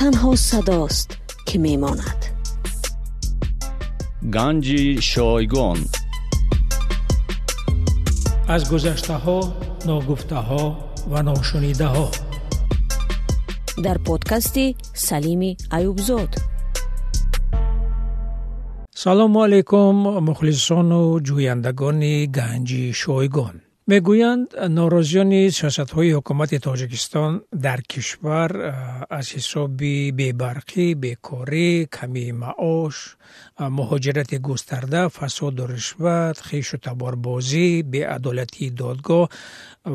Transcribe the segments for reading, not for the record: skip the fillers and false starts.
Танҳо садост, ки мемонад. Ганҷи шойгон. Аз гузаштаҳо, ногуфтаҳо ва ношунидаҳо. Дар подкасти Салими Аюбзод. Салому алайкум, мухлисону ҷӯяндагони Ганҷи шойгон. Мегӯянд, норозиёни сиёсатҳои ҳукумати Тоҷикистон дар кишвар аз ҳисоби бебарқӣ, бекорӣ, камии маош, муҳоҷирати густарда, фасоду ришват, хешу таборбозӣ, беадолатии додгоҳ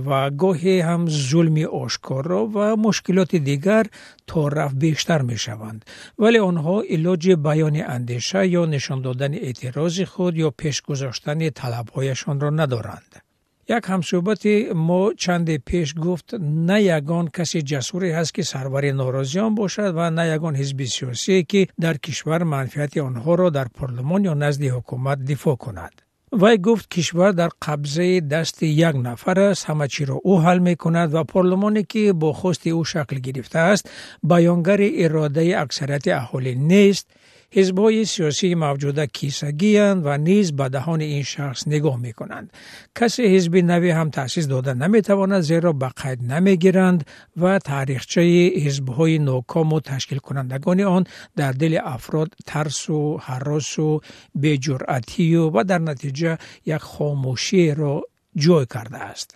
ва гоҳе ҳам зулми ошкоро ва мушкилоти дигар то рафт бештар мешаванд. Вале онҳо илоҷи баёни андеша ё нишон додани эътирози худ ё пеш гузоштани талабҳояшонро надоранд. Як ҳамсӯҳбати мо чанде пеш гуфт, на ягон каси ҷасуре ҳаст, ки сарвари норозиён бошад ва на ягон ҳизби сиёсие, ки дар кишвар манфиати онҳоро дар парлумон ё назди ҳукумат дифоъ кунад. Вай гуфт, кишвар дар қабзаи дасти як нафар аст, ҳама чиро ӯ ҳал мекунад ва парлумоне, ки бо хости ӯ шакл гирифтааст, баёнгари иродаи аксарияти аҳолӣ нест. Ҳизбҳои сиёсии мавҷуда кисагиянд ва низ ба даҳони ин шахс нигоҳ мекунанд. Касе ҳизби наве ҳам таъсис дода наметавонад, зеро ба қайд намегиранд ва таърихчаи ҳизбҳои нокому ташкилкунандагони он дар дили афрод тарсу ҳаросу беҷуръатию ва дар натиҷа як хомӯшиеро ҷой кардааст.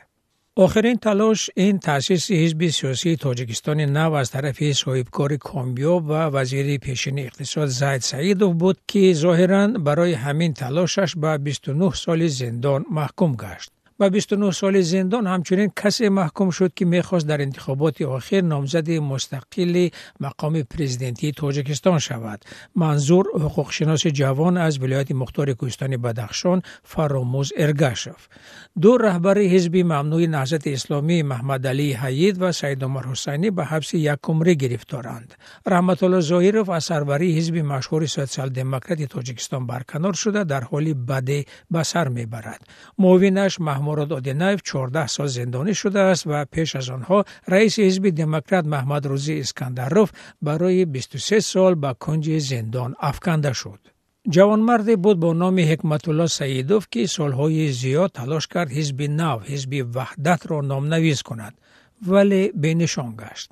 Охирин талош ин таъсиси ҳизби сиёсии Тоҷикистони нав аз тарафи соҳибкори комёб ва вазири пешини иқтисод Зайд Саидов буд, ки зоҳиран барои ҳамин талошаш ба 29 соли зиндон маҳкум гашт. Ба 29 соли зиндон ҳамчунин касе маҳкум шуд, ки мехост дар интихоботи охир номзади мустақили мақоми президентии Тоҷикистон шавад. Манзур ҳуқуқшиноси ҷавон аз вилояти мухтори Кӯҳистони Бадахшон Фаромӯз Эргашев. Ду раҳбари ҳизби мамнӯи Наҳзати Исломӣ Маҳмадалии Ҳайид ва Саидумар Ҳусайнӣ ба ҳабси якумрӣ гирифторанд. Раҳматулло Зоҳиров аз сарварии ҳизби машҳури Социал-демократи Тоҷикистон барканор шуда, дар ҳоли баде ба сар мебарад. Муовинаш Маҳмурод Одинаев 14 сол зиндонӣ шудааст ва пеш аз онҳо раиси ҳизби демократ Маҳмадрӯзӣ Искандаров барои 23 сол ба кунҷи зиндон афканда шуд. Ҷавонмарде буд бо номи Ҳикматулло Саидов, ки солҳои зиёд талош кард ҳизби нав, ҳизби Ваҳдатро номнавис кунад, вале бенишон гашт.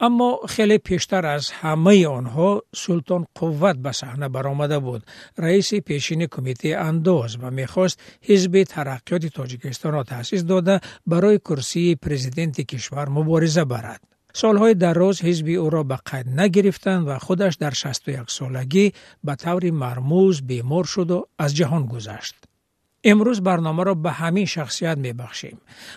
Аммо хеле пештар аз ҳамаи онҳо Султон Қувват ба саҳна баромада буд, раиси пешини кумитаи андоз, ва мехост ҳизби Тараққиёти Тоҷикистонро таъсис дода барои курсии президенти кишвар мубориза барад. Солҳои дароз ҳизби ӯро ба қайд нагирифтанд ва худаш дар 61 солагӣ ба таври мармуз бемор шуду аз ҷаҳон гузашт. Имрӯз барномаро ба ҳамин шахсият мебахшем.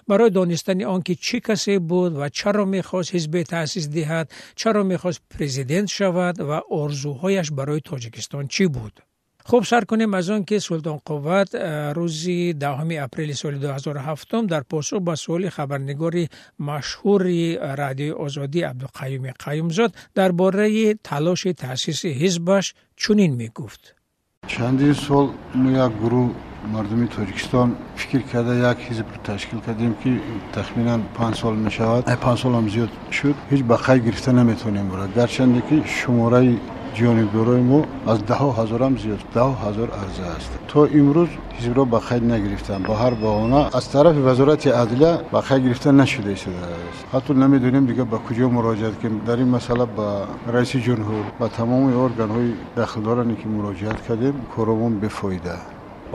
Барои донистани он ки чӣ касе буд ва чаро мехост ҳизбе таъсис диҳад, чаро мехост президент шавад ва орзуҳояш барои Тоҷикистон чӣ буд. Хуб, сар кунем аз он ки Султон Қувват рӯзи 10 апрели соли 2007 дар посух ба суоли хабарнигори машҳури Радиои Озодӣ Абдуқаюми Қаюмзод дар бораи талоши таъсиси ҳизбаш чунин мегуфт. Чандин сол мо як гурӯҳ мардуми Тоҷикистон фикр карда як ҳизб ташкил кардем, ки тахминан 5 сол мешавад, 5 солам зиёд шуд, ҳеҷ ба қайд гирифта наметавонем бурад, гарчанде ки шумораи ҷонибдорои мо аз даҳо ҳазорам зиёд, даҳо ҳазор арза аст. То имрӯз ҳизбро ба қайд нагирифтанд, ба ҳар баҳона аз тарафи Вазорати адлия ба қайд гирифта нашуда истодааст. Ҳатто намедонем дигар ба куҷо муроҷиат кунем. Дар ин масъала ба раиси ҷумҳур, ба тамоми органҳои дахлдоране ки муроҷиат кардем, коромон бефоида.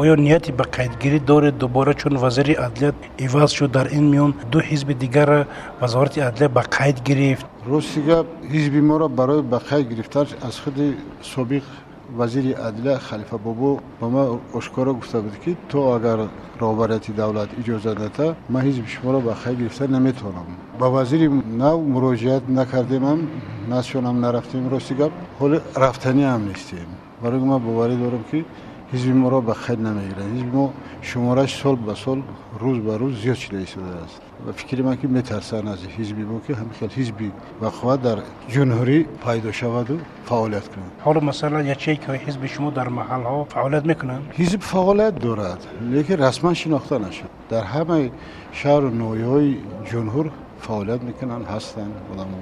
Оё нияти ба қайдгирӣ доред дубора, чун вазири адлия иваз шуд, дар ин миён ду ҳизби дигарро Вазорати адлия ба қайд гирифт? Рости гап, ҳизби моро барои ба қайд гирифтан аз худи собиқ вазири адлия Халифа Бобо ба ман ошкоро гуфта буд, ки то агар роҳбарияти давлат иҷозат надиҳад, ман ҳизби шуморо ба қайд гирифта наметавонам. Ба вазири нав муроҷиат накардемам, наздшонам нарафтем, рости гап, ҳоло рафтаниам нестем. Барои ман боварӣ дорам, ки ҳизби моро ба қайд намегиранд. Ҳизби мо шумораш сол ба сол, рӯз ба рӯз зиёд шуда истодааст. Ва фикри ман ки метарсанд аз ҳизби мо, ки ҳамин хел ҳизби бақувват дар ҷумҳурӣ пайдо шаваду фаъолият кунад. Ҳоло масалан ячейкаҳои ҳизби шумо дар маҳалҳо фаъолият мекунанд? Ҳизб фаъолият дорад, лекин расман шинохта нашуд. Дар ҳамаи шаҳру ноҳияҳои ҷумҳур фаъолият мекунанд, ҳастанд одамо.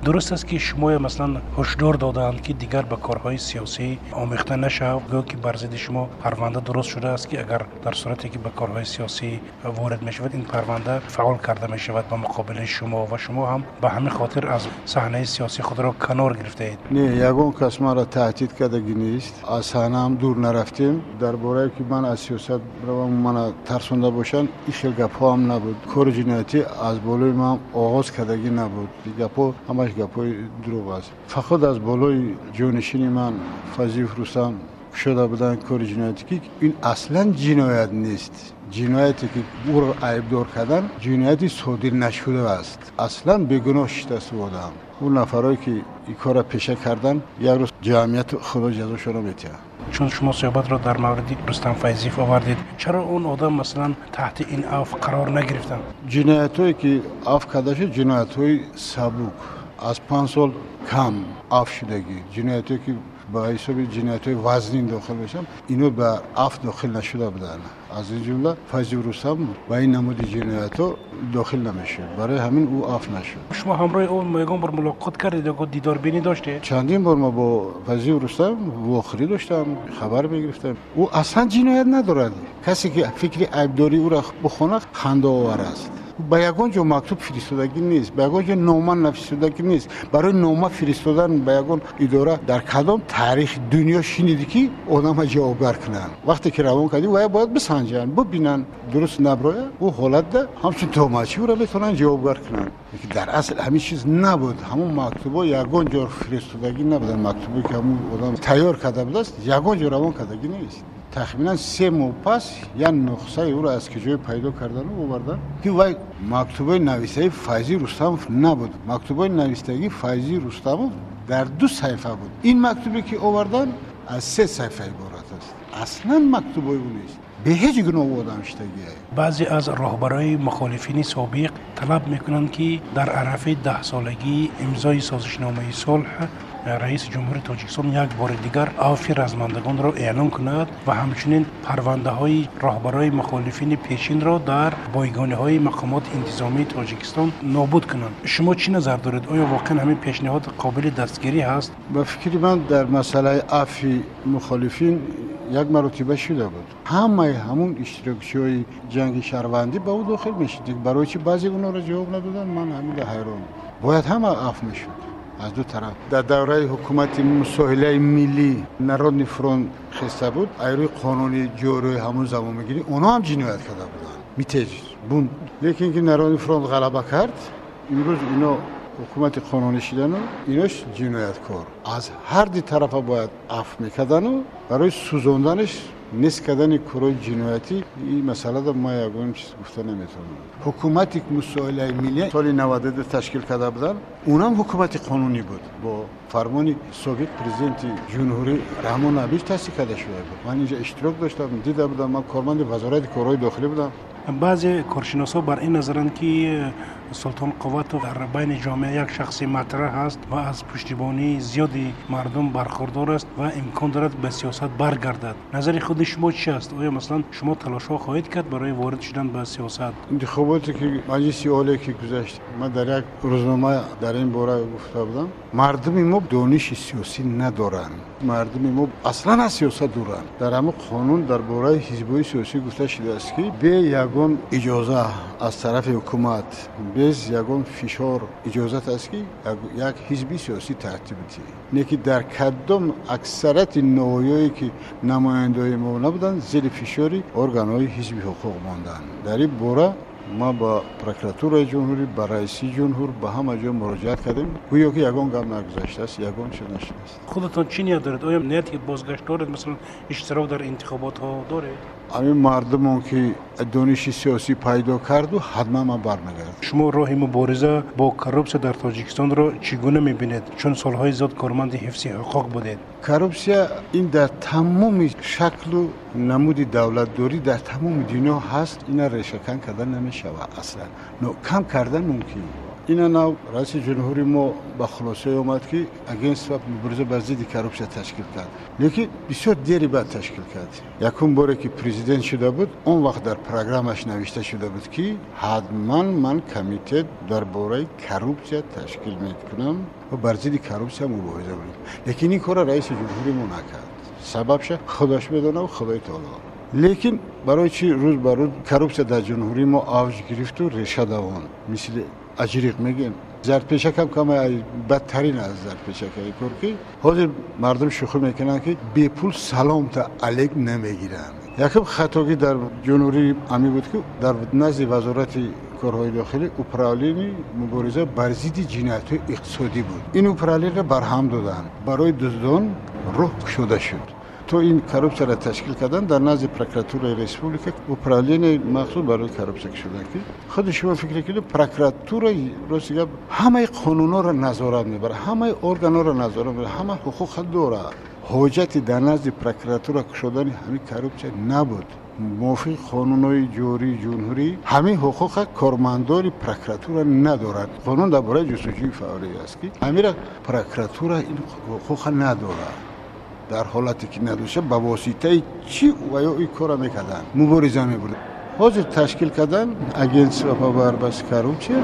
Дуруст аст, ки шумо масалан ҳушдор додаанд, ки дигар ба корҳои сиёсӣ омехта нашав, гӯё ки бар зидди шумо парванда дуруст шудааст, ки агар дар сурате ки ба корҳои сиёсӣ ворид мешавад, ин парванда фаъол карда мешавад ба муқобили шумо ва шумо ҳам ба ҳамин хотир аз саҳнаи сиёсӣ худро канор гирифтаед. Не, ягон кас маро таҳдид кардагӣ нест. Аз саҳнаам дур нарафтем. Дар бораe ки ман аз сиёсат равам, мана тарсонда бошанд, ин хел гапҳоам набуд. Кори ҷиноятӣ аз болои ман оғоз кардагӣ набуд. Ин гапҳо ҳамаш гапҳои дурӯғ аст. Фақат аз болои ҷонишини ман Файзиев Рустам кушода буданд кори ҷиноятӣ, ки ин аслан ҷиноят нест. Ҷинояте ки ӯро айбдор кардан, ҷинояти содир нашуда аст. Аслан бегуноҳ шидааст ӯ одам. Ӯ нафарое ки ин корро пеша кардан, як рӯз ҷамъияту Худо ҷазошонро метиҳад. Чун шумо суҳбатро дар мавриди Рустам Файзиев овардед, чаро он одам масалан таҳти ин афв қарор нагирифтанд? Ҷиноятҳое ки афв карда шуд, ҷиноятҳои сабук, аз 5 сол кам афв шудагӣ. Ҷиноятҳое ки ба ҳисоби ҷиноятҳои вазнин дохил мешаванд, ино ба афв дохил нашуда буданд. Аз ин ҷумла Файзиев Рустам ба ин намуди ҷиноятҳо дохил намешуд. Барои ҳамин ӯ афв нашуд. Шумо ҳамроҳи ӯ ягон бор мулоқот кардед ё дидорбинӣ доштед? Чандин бор ма бо Файзиев Рустам вохӯрӣ доштам, хабар мегирифтам. Ӯ аслан ҷиноят надорад. Касе ки фикри айбдории ӯро бихонад, хандаовар аст. Ба ягон ҷо мактуб фиристодагӣ нест, ба ягон ҷо нома нафиристодагӣ нест. Барои нома фиристодан ба ягон идора дар кадом таърихи дунё шинидӣ, ки одама ҷавобгар кунанд? Вақте ки равон кардӣ, вая бояд бисанҷанд, бибинанд, дуруст наброяд, ӯ ҳолатда ҳамчун туҳматчӣ ӯро метавонанд ҷавобгар кунанд. Лекин дар асл ҳамин чиз набуд. Ҳамон мактубҳо ягон ҷо фиристодагӣ набуданд. Мактубе ки ҳамон одам тайёр карда будааст, ягон ҷо равон кардагӣ нест. Тахминан 3 моҳ пас як нухсаи ӯро аз киҷое пайдо кардану овардан, ки вай мактубои навистагии Файзи Рустамов набуд. Мактубои навистагии Файзи Рустамов дар 2 саҳифа буд. Ин мактубе ки овардан аз 3 саҳифа иборат аст. Аслан мактубои ӯ нест. Бе ҳеҷ гуноҳ одам шидагиае. Баъзе аз роҳбарои мухолифини собиқ талаб мекунанд, ки дар арафаи 10-солагии имзои созишномаи сулҳ раиси ҷумҳури Тоҷикистон як бори дигар афви размандагонро эълон кунад ва ҳамчунин парвандаҳои роҳбарои мухолифини пешинро дар бойгониҳои мақомоти интизомии Тоҷикистон нобуд кунанд. Шумо чӣ назар доред? Оё воқеан ҳамин пешниҳод қобили дастгирӣ ҳаст? Ба фикри ман, дар масъалаи афви мухолифин як маротиба шуда буд. Ҳамаи ҳамун иштирокчиҳои ҷанги шаҳрвандӣ ба ӯ дохил мешуд. Барои чӣ баъзе онҳоро ҷавоб надоданд, ман ҳаминда ҳайронам. Бояд ҳама афв мешуд аз ду тараф. Дар давраи ҳукумати мусоҳилаи миллӣ Народный фронт хеста буд, айрӯи қонуни ҷории ҳамун замон мегирӣ, онҳо ҳам ҷиноят карда буданд. Митеж бун. Лекин ки Народный фронт ғалаба кард, имрӯз ино ҳукумати қонунӣ шидану инош ҷинояткор. Аз ҳар ду тарафа бояд афв мекардану барои сӯзонданаш, нест кардани корҳои ҷиноятӣ, ин масъалада ма ягон чиз гуфта наметавонам. Ҳукумати мусоҳилаи миллӣ соли 92 ташкил карда буданд, унам ҳукумати қонунӣ буд. Бо фармони собиқ президенти ҷумҳурӣ Раҳмон Набиев тасдиқ карда шуда буд. Ман инҷа иштирок доштам, дида будам, ман корманди вазорати корҳои дохилӣ будам. Баъзе коршиносҳо бар ин назаранд, ки Султон Қувватов дар байни ҷомеа як шахси матраҳ аст ва аз пуштибонии зиёди мардум бархурдор аст ва имкон дорад ба сиёсат баргардад. Назари худи шумо чи аст? Оё масалан шумо талошҳо хоҳед кард барои ворид шудан ба сиёсат? Интихоботе ки маҷлиси олие ки гузашт, ман дар як рӯзнома дар ин бора гуфта будам, мардуми мо дониши сиёсӣ надоранд. Мардуми мо аслан аз сиёсат дуранд. Дар ҳамин қонун дар бораи ҳизбҳои сиёсӣ гуфта шудааст, ки бе ягон иҷоза аз тарафи ҳукумат, без ягон фишор иҷозат аст, ки як ҳизби сиёсӣ тартиб диҳӣ. Не ки дар кадом аксарияти ноҳияое ки намояндаҳои мо набуданд, зери фишори органҳои ҳизби ҳуқуқ монданд. Дар ин бора ма ба прокуратураи ҷумҳурӣ, ба раиси ҷумҳур, ба ҳама ҷо муроҷиат кардем. Гӯё ки ягон гап нагузаштааст, ягон чиз нашудааст. Худатон чӣ ният доред? Оё нияти бозгашт доред, масалан иштирок дар интихоботҳо доред? Ҳамин мардумон ки дониши сиёсӣ пайдо карду, ҳатман ман бармегардам. Шумо роҳи мубориза бо коррупсия дар Тоҷикистонро чӣ гуна мебинед? Чун солҳои зиёд корманди ҳифзи ҳуқуқ будед. Коррупсия ин дар тамоми шаклу намуди давлатдорӣ дар тамоми дунё ҳаст. Ина решакан кардан намешавад аслан, но кам кардан мумкин. Ина нав раиси ҷумҳури мо ба хулосае омад, ки агентство мубориза бар зидди коррупсия ташкил кард, лекин бисёр дери баъд ташкил кард. Якум боре ки президент шуда буд, он вақт дар программаш навишта шуда буд, ки ҳатман ман комитет дар бораи коррупсия ташкил мекунам ва бар зидди коррупсия мубориза мекунам. Лекин ин корро раиси ҷумҳури мо накард. Сабабша худаш медонад, Худои таоло. Лекин барои чӣ рӯз ба рӯз коррупсия дар ҷумҳурии мо авҷ гирифту реша давонд, мисли аҷриқ мегӯем, зардпешакам кама бадтарин аз зардпешакаи кор, ки ҳозир мардум шӯхӣ мекунанд, ки бепул саломта алек намегиранд. Якум хатогӣ дар ҷумҳурии ҳамин буд, ки дар назди Вазорати корҳои дохилӣ управлении мубориза бар зидди ҷиноятҳои иқтисодӣ буд. Ин управлениро барҳам доданд, барои дуздон роҳ кушода шуд. То ин коррупсияро ташкил кардан, дар назди прокуратураи республика управление махсус барои коррупсия кушодан, ки худи шумо фикр кунед, прокуратура, рости гап, ҳамаи қонунҳоро назорат мебарад, ҳамаи органҳоро назорат мебарад, ҳама ҳуқуқа дорад. Ҳоҷати дар назди прокуратура кушодани ҳамин коррупсия набуд. Мувофиқи қонунҳои ҷории ҷумҳурӣ ҳамин ҳуқуқа кормандони прокуратура надорад. Қонун дар бораи ҷустуҷӯи фаврӣ аст, ки ҳамира прокуратура ин ҳуқуқа надорад. Дар ҳолате ки надошта, ба воситаи чӣ ва ё ин корро мекарданд, мубориза мебурданд. Ҳозир ташкил кардан агентство по борьбе с коррупция,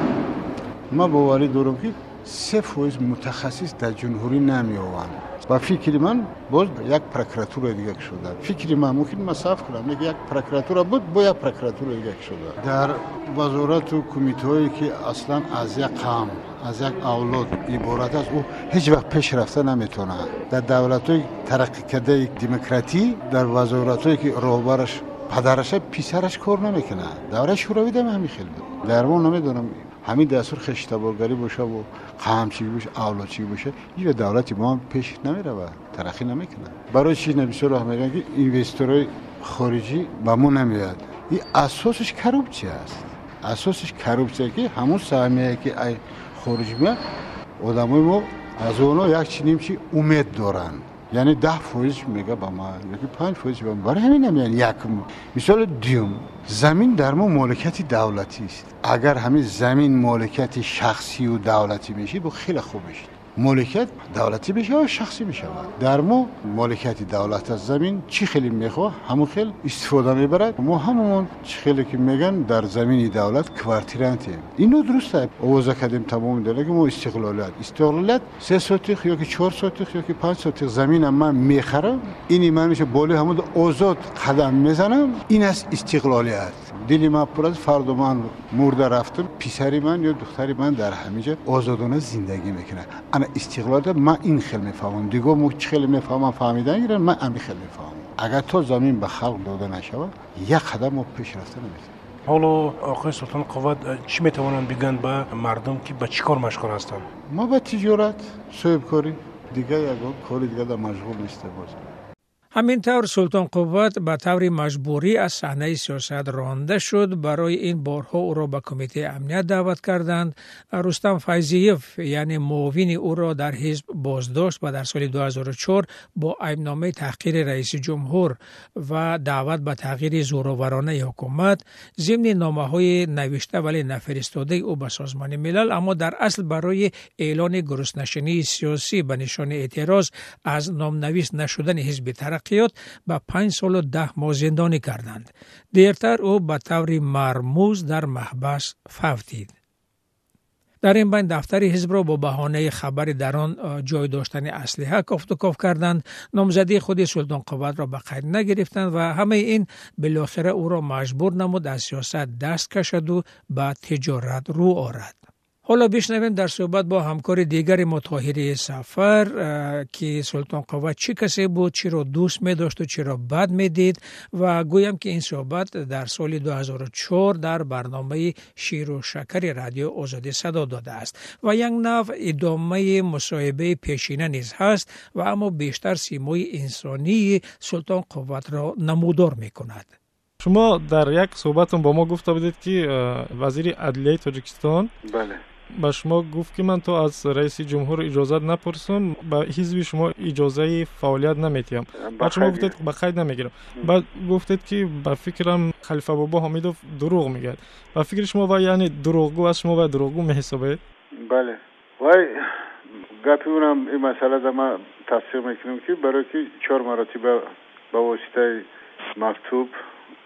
ман боварӣ дорам, ки 3% мутахассис дар ҷумҳурӣ намеёбанд. Ба фикри ман, боз як прокуратураи дига кушода. Фикри ман, мумкин ман саф кунам, як прокуратура буд, бо як прокуратура дига кушода. Дар вазорату кумитаҳое, ки аслан аз як қавм, аз як авлод иборат аст, ӯ ҳеҷ вақт пеш рафта наметавонад. Дар давлатҳои тараққӣ демократӣ, дар вазоратҳое, ки роҳбараш падараша, писараш кор намекунад. Давраи Шӯравӣ дам ҳамин хел буд. Дар мо намедонам, ҳамин дастур хештаборгарӣ бошаву қавмчигӣ боша, авлодчигӣ боша, ҳеҷ давлати мо ҳам пеш намеравад, тараққӣ намекунад. Барои чӣ бисёр вақт мегӯянд, ки инвесторҳои хориҷӣ ба мо намеояд? Ин асосаш коррупсия аст. Асосаш коррупсия, ки ҳамун саҳмияе, ки хориҷ меяд, одамои мо аз онҳо як чи ним чи умед доранд, яъне 10% мега ба ман ёки 5% ба ман. Барои ҳамин намеянд. Якум мисоли. Дуюм, замин дар мо моликияти давлатист. Агар ҳамин замин моликияти шахсию давлатӣ мешид, бо хеле хуб мешид. Моликият давлатӣ мешавад, шахсӣ мешавад. Дар мо моликияти давлат аз замин чӣ хеле мехоҳ, ҳамон хел истифода мебарад. Мо ҳамамон, чӣ хеле ки мегӯянд, дар замини давлат квартирантем. Ино дуруст овоза кардем, тамоми дона, ки мо истиқлолият, истиқлолият. 3 сотих ёки 4 сотих ёки 5 сотих заминам ман мехарам, ини ман меша, болои ҳамон озод қадам мезанам. Ин аст истиқлолият. Дили ман пур аст, фардо ман мурда рафтам, писари ман ё духтари ман дар ҳамин ҷо озодона зиндагӣ мекунад. Ана истиқлолият ман ин хел мефаҳмам. Дигар мо чӣ хеле мефаҳмам, фаҳмидан гирам, ман ҳамин хел мефаҳмам. Агар то замин ба халқ дода нашавад, як қадам мо пеш рафта наметавонем. Ҳоло оқои Султон Қувват чӣ метавонанд бигӯянд ба мардум, ки ба чӣ кор машғул ҳастанд? Мо ба тиҷорат, соҳибкорӣ, дигар ягон кори дигар дар машғул нестем боз. Ҳамин тавр Султон Қувват ба таври маҷбурӣ аз саҳнаи сиёсат ронда шуд. Барои ин борҳо ӯро ба Кумитаи амният даъват карданд. Рустам Файзиев, яъне муовини ӯро дар ҳизб, боздошт ва дар соли 2004 бо айбномаи таҳқири раиси ҷумҳур ва даъват ба тағйири зӯроваронаи ҳукумат, зимни номаҳои навишта, вале нафиристодаи ӯ ба Созмони Милал, аммо дар асл барои эълони гуруснашинии сиёсӣ ба нишони эътироз аз номнавис нашудани ҳизби Тараққиёт, ба 5 солу 10 моҳ зиндонӣ карданд. Дертар ӯ ба таври мармуз дар маҳбас фавтид. Дар ин байн дафтари ҳизбро бо баҳонаи хабари дар он ҷой доштани аслиҳа кофтуков карданд, номзадии худи Султон Қувватро ба қайд нагирифтанд ва ҳамаи ин билохира ӯро маҷбур намуд аз сиёсат даст кашаду ба тиҷорат рӯ орад. Ҳоло бишнавем дар суҳбат бо ҳамкори дигари мо Тоҳири Сафар, ки Султон Қувват чӣ касе буд, чиро дӯст медошту чиро бад медид. Ва гӯям, ки ин суҳбат дар соли 2004 дар барномаи Ширу шакари Радио Озодӣ садо додааст ва як нав идомаи мусоҳибаи пешина низ ҳаст ва аммо бештар симои инсонии Султон Қувватро намудор мекунад. Шумо дар як суҳбатон бо мо гуфта будед, ки вазири адлияи Тоҷикистон Бале. Ба шумо гуфт, ки ман то аз раиси ҷумҳур иҷозат напурсам, ба ҳизби шумо иҷозаи фаъолият наметиҳам. Баъд шумо гуфтед, ба қайд намегирам. Баъд гуфтед, ки ба фикрам, Халифа Бобо Ҳомидов дурӯғ мегӯяд. Ба фикри шумо, вай яъне дурӯғгӯ аст? Шумо вай дурӯғгӯ меҳисобед? Бале, вай гапи унам ин масъалада ман тасдиқ мекунам, ки барое ки чор маротиба ба воситаи мактуб,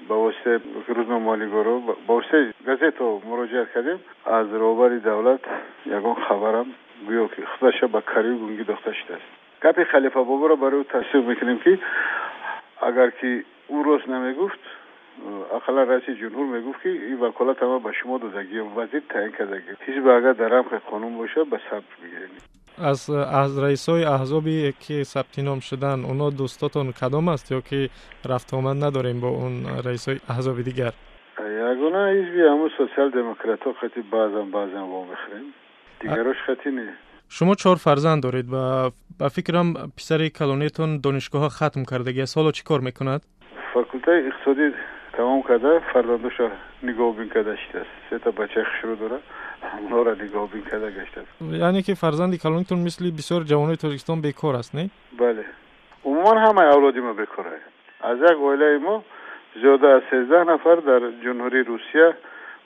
ба воситаи рӯзноманигоро, ба воситаи газетаҳо муроҷиат кардем, аз роҳбари давлат ягон хабарам, гӯё ки худаша ба карию гунгӣ дохта шудааст. Гапи Халифа Боборо барои ӯ тасдиқ мекунем, ки агар ки ӯ рост намегуфт, ақаллан раиси ҷумҳур мегуфт, ки ин ваколат ама ба шумо додагием, вазир таъин кардагием. Ҳизб агар дар рамқи қонун бошад, ба сабт бигирем. Аз раисҳои аҳзобе ки сабти ном шуданд, оно дӯстотон кадом аст ё ки рафтуомад надорем бо он раисҳои аҳзоби дигар? Ягона ҳизби ҳамун социал-демократҳо хати баъзан баъзан вомехӯрем, дигарош хати не. Шумо чор фарзанд доред ва ба фикрам, писари калонитон донишгоҳҳо хатм кардагиаст. Ҳоло чӣ кор мекунад? Факултаи иқтисодӣ тамом карда, фарзандоша нигоҳубин карда шудааст. Сета бачаи хушрӯ дорад, ҳамонҳоро нигоҳубин карда гаштааст. Яъне ки фарзанди калонитон мисли бисёр ҷавонои Тоҷикистон бекор аст, не? Бале, умуман ҳамаи авлоди мо бекор аст. Аз як оилаи мо зиёда аз 13 нафар дар Ҷумҳурии Русия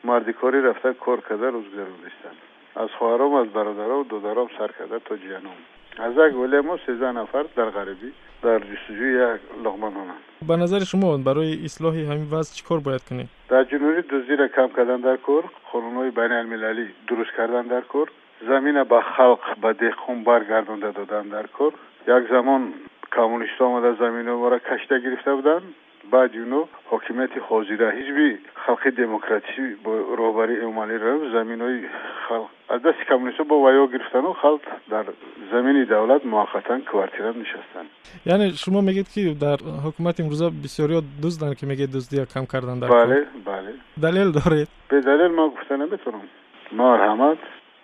мардикорӣ рафта, кор карда, рӯзгузаронистанд. Аз хоҳаром, аз бародаром, додаром сар карда то ҷияном, аз як оилаи мо 13 нафар дар ғарибӣ дар ҷустуҷӯи як луқма нонанд. Ба назари шумо, барои ислоҳи ҳамин вазъ чӣ кор бояд кунем? Дар ҷумҳурӣ дуздиро кам кардан дар кор, қонунҳои байналмилалӣ дуруст кардан дар кор, замина ба халқ, ба деҳқон баргардонда додан дар кор. Як замон коммунистҳо омада, заминои моро кашида гирифта буданд. Баъди уно ҳокимияти ҳозира, Ҳизби Халқи Демократӣ бо роҳбарии Эмомалӣ Раҳимов, заминои халқ аз дасти коммунистҳо бо ваё гирифтану халқ дар замини давлат муваққатан квартира нишастанд. Яъне шумо мегӯед, ки дар ҳукумати имрӯза бисёриҳо дузданд, ки мегӯед дуздия кам кардан дар? Бале. Далел доред? Бедалел ман гуфта наметавонам, марҳамат.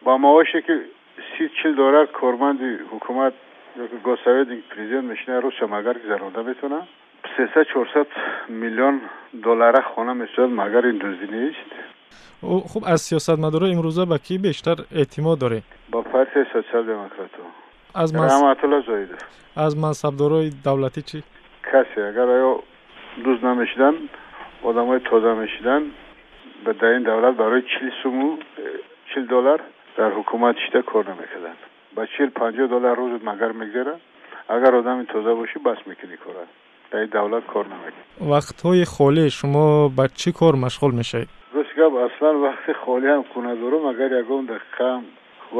Ба маоше ки 30-40 доллар корманди ҳукумат ёки госсоветник президент мешина, рӯзша магар гузаронда метавонад? 300-400 миллион доллара хона месозад, магар ин дуздӣ нест? Хуб, аз сиёсатмадорои имрӯза ба кӣ бештар эътимод доред? Ба партияи социал-демократҳо, Раҳматулло Зоидов. Аз мансабдорои давлатӣ чӣ? Касе агар оё дузд намешуданд, одамои тоза мешуданд, дар ин давлат барои 40 суму 40 доллар дар ҳукумат шида кор намекарданд. Ба 40-50 доллар рӯзат магар мегзарад? Агар одами тоза бошӣ, бас мекунӣ кора, дар ин давлат кор намекунӣ. Вақтҳои холӣ шумо ба чӣ кор машғул мешавед? Рост гап, аслан вақти холӣ ҳам надорам. Агар ягон дақиқаам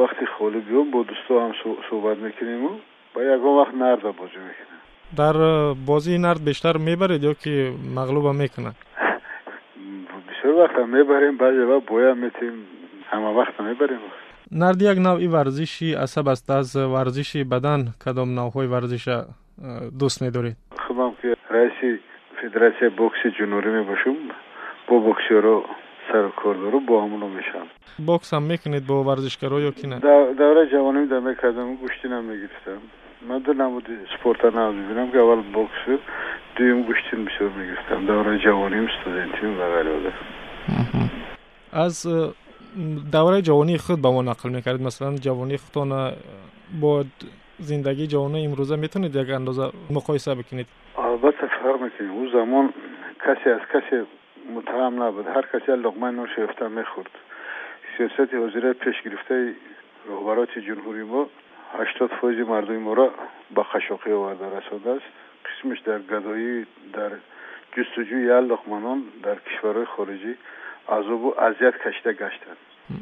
вақти холӣ биём, бо дӯсто ҳам суҳбат мекуниму ба ягон вақт нарда бозӣ мекунем. Дар бозии нард бештар мебаред ё ки мағлубам мекунад? Бисёр вақта мебарем, баъзе вақт боям метем, ҳама вақта мебарем. Нард як навъи варзиши асаб аст. Аз варзиши бадан кадом навъҳои варзиша дӯст медоред? Худам ки раиси федератсияи бокси ҷумҳурӣ мебошам, бо боксёро сару кор дорам, бо ҳамоно мешавам. Бокс ҳам мекунед бо варзишгаро ё ки не? Давраи ҷавоним да мекардам, гӯштинам мегирифтам. Ман ду намуди спорта нағз мебинам, ки аввал боксу, дуюм гӯштин бисёр мегирифтам давраи ҷавоним, студентим ва ғайра. Аз давраи ҷавонии худ ба мо нақл мекардед. Масалан, ҷавонии худтона бо зиндагии ҷавонои имрӯза метавонед як андоза муқоиса бикунед? Албатта, фарқ мекунем. Ӯ замон касе аз касе муттаҳам набуд, ҳар касе як луқмаи нон шефта мехӯрд. Сиёсати ҳозираи пеш гирифтаи роҳбароти ҷумҳурии мо 80 фоизи мардуми моро ба қашшоқӣ оварда расондааст. Қисмиш дар гадоӣ, дар ҷустуҷӯи як луқма нон дар кишварҳои хориҷӣ азобу азият кашида гаштанд.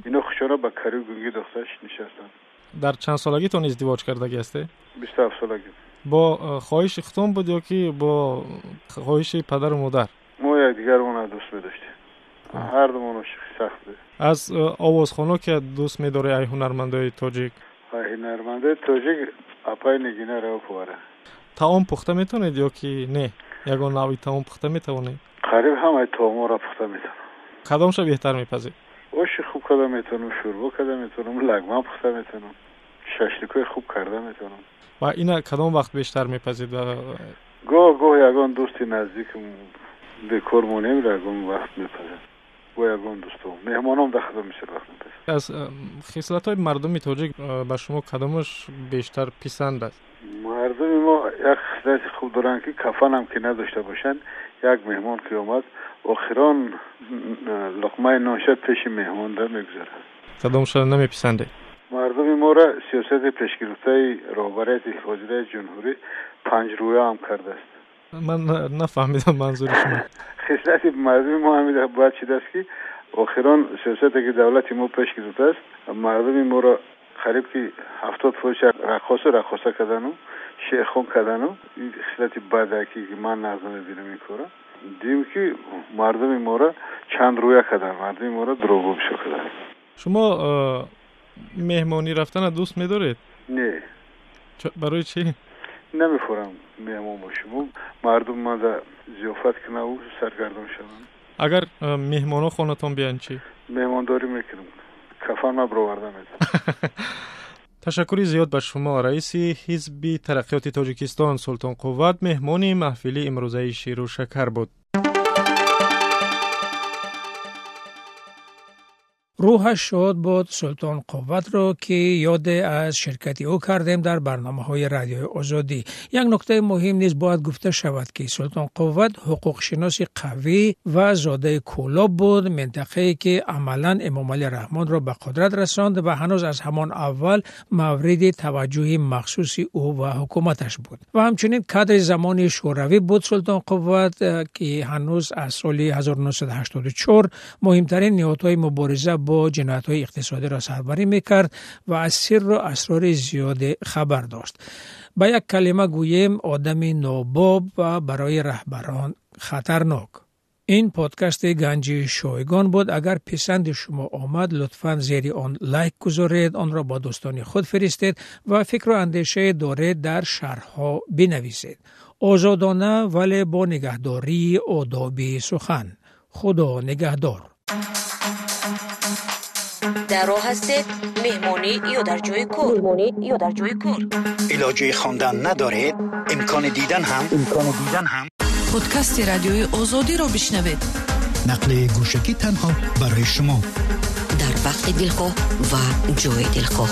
Ино хушона ба карию гунгӣ дохта нишастанд. Дар чанд солагитон издивоҷ кардагӣ ҳастед? 27 солагӣ. Бо хоҳиши худтон буд ё ки бо хоҳиши падару модар? Мо якдигармонро дӯст медоштем, ҳардумон ошиқи сахт будем. Аз овозхоно ки дӯст медоред, ай ҳунармандои тоҷик? Ҳунармандои тоҷик апай Нигина Рауповара. Таом пухта метавонед ё ки не? Ягон навъи таом пухта метавонед? Қариб ҳамаи таомҳоро пухта метавонам. Кадомша беҳтар мепазед? Оши хуб карда метавонам, шӯрбо карда метавонам, лагман пухта метавонам, шашликҳои хуб карда метавонам. Ва ина кадом вақт бештар мепазед? Гоҳ гоҳ ягон дӯсти наздикам бекор монем, ягон вақт мепазам бо ягон дӯстом, меҳмоном дар худам бисёр вақт мепазам. Аз хислатҳои мардуми тоҷик ба шумо кадомаш бештар писанд аст? Мардуми мо як хислати хуб доранд, ки кафанам ки надошта бошанд, як меҳмон ки омад, охирон луқмаи нонша пеши меҳмонда мегузарад. Кадомша намеписандед? Мардуми моро сиёсати пешгирифтаи роҳбарияти ҳозираи ҷумҳурӣ панҷрӯяам кардааст. Ман нафаҳмидам манзури шумо. Хислати мардуми мо ҳамин бояд шудааст, ки охирон сиёсате ки давлати мо пеш гирифтааст, мардуми моро қариб ки 70% раққосу раққоса кардану шеърхон кардану ин хислати баде ки ман нағз намебинам ин кора. Дидем, ки мардуми моро чандрӯя карданд, мардуми моро дурӯғгӯ бисёр карданд. Шумо меҳмонӣ рафтана дӯст медоред? Не. Барои чӣ? Намефорам меҳмон бошем, мардум мада зиёфат кунаву саргардон шаванд. Агар меҳмонҳо хонатон биёянд чӣ? Меҳмондорӣ мекунам, кафан ма бироварда медам. Ташаккури зиёд ба шумо. Раиси Ҳизби Тараққиёти Тоҷикистон Султон Қувват меҳмони маҳфили имрӯзаи Ширу шакар буд. Рӯҳаш шод бод Султон Қувватро, ки ёде аз ширкати ӯ кардем дар барномаҳои Радиои Озодӣ. Як нуктаи муҳим низ бояд гуфта шавад, ки Султон Қувват ҳуқуқшиноси қавӣ ва зодаи Кӯлоб буд, минтақае ки амалан Эмомалӣ Раҳмонро ба қудрат расонд ва ҳанӯз аз ҳамон аввал мавриди таваҷҷӯҳи махсуси ӯ ва ҳукуматаш буд. Ва ҳамчунин кадри замони Шӯравӣ буд Султон Қувват, ки ҳанӯз аз соли 1984 муҳимтарин ниҳодҳои мубориза бо ҷиноятҳои иқтисодиро сарбарӣ мекард ва аз сирру асрори зиёде хабар дошт. Ба як калима гӯем, одами нобоб ва барои раҳбарон хатарнок. Ин подкасти Ганҷи шойгон буд. Агар писанди шумо омад, лутфан зери он лайк гузоред, онро ба дӯстони худ фиристед ва фикру андешае доред, дар шарҳҳо бинависед. Озодона, вале бо нигаҳдории одоби сухан. Худо нигаҳдор. Дар роҳ ҳастед, меҳмонӣ ё дар ҷои кор, меҳмонӣ ё дар ҷои кор, илоҷи хондан надоред, имкони дидан ҳам, имкони дидан ҳам, Подкасти Радиои Озодиро бишнавед. Нақли гӯшакӣ танҳо барои шумо. Дар вақти дилхоҳ ва ҷои дилхоҳ.